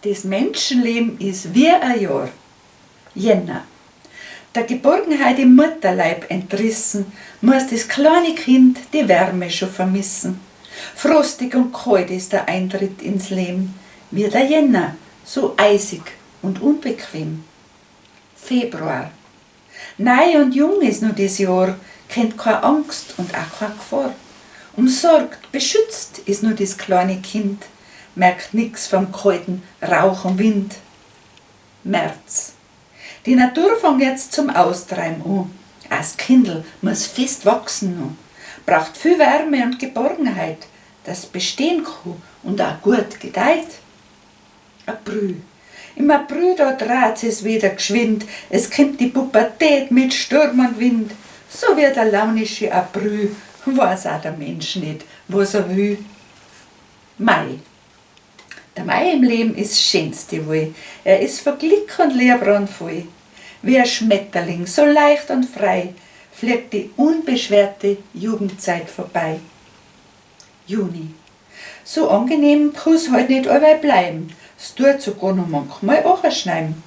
Des Menschenleben is wie a Jahr. Jänner. Der Geborgenheit im Mutterleib entrissen, muss des kleine Kind die Wärme schon vermissen. Frostig und kalt ist der Eintritt ins Leben, wie der Jänner, so eisig und unbequem. Februar. Nei und jung is no des Jahr, kennt koa Angst und aa koa Gfahr. Umsorgt, beschützt is no des kleine Kind, merkt nix vom kalten Rauch und Wind. März. Die Natur fangt jetzt zum Austreiben o. As Kindl muss fest wachsen no, braucht viel Wärme und Geborgenheit, dass bestehn ko und aa guat gedeiht. April. Im April, da draht sich's wieder gschwind, es kimmt die Pubertät mit Sturm und Wind. So wie der launische April woaß aa der Mensch ned, wos er wü. Mai. Der Mai im Leben is scheenste wohl, er is vo Glick und Lieb randvoll. Wie a Schmetterling, so leicht und frei, fliegt die unbeschwerte Jugendzeit vorbei. Juni. So angenehm ko's halt ned allweil bleiben, 's tuat sogar no manchmal ochaschneien.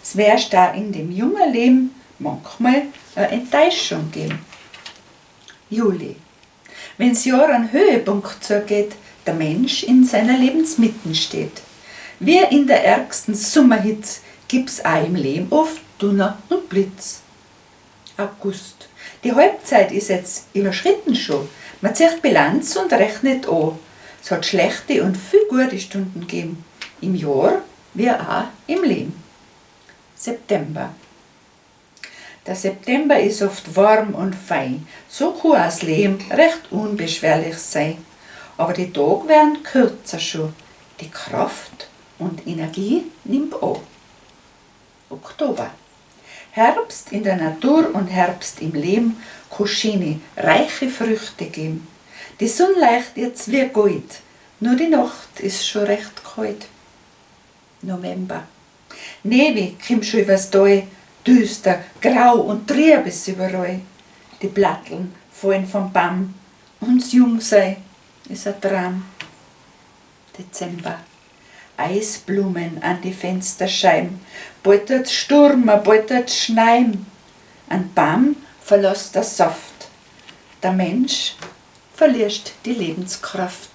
'S wärscht aa in dem junga Leben manchmal a Enttäuschung geben. Juli. Wenn's Jahr an Höhepunkt zugeht, der Mensch in seiner Lebensmitten steht. Wie in der ärgsten Summerhitz gibt's aa im Leben oft Dunner und Blitz. August. Die Halbzeit is jetzt überschritten scho, ma zieht Bilanz und rechnet o. 's hat schlechte und viel guade Stunden geben, im Jahr wie aa im Leben. September. Der September is oft warm und fein, so ko aa 's Leben recht unbeschwerlich sein. Aber die Tag wern kürzer scho, die Kraft und Energie nimmt o. Oktober. Herbst in der Natur und Herbst im Leben ko scheene, reiche Früchte geben. Die Sonn leicht jetzt wie Gold, nur die Nacht is scho recht kalt. November. Nebel kimmt scho übers Tal, düster, grau und trieb is überall. Die Blatteln fallen vom Bam und 's Jungsei is a Tram. Dezember. Eisblumen an die Fensterscheiben, bald tuat's sturma, bald tuat's schneien. An Bam verlasst der Saft, der Mensch verliert die Lebenskraft.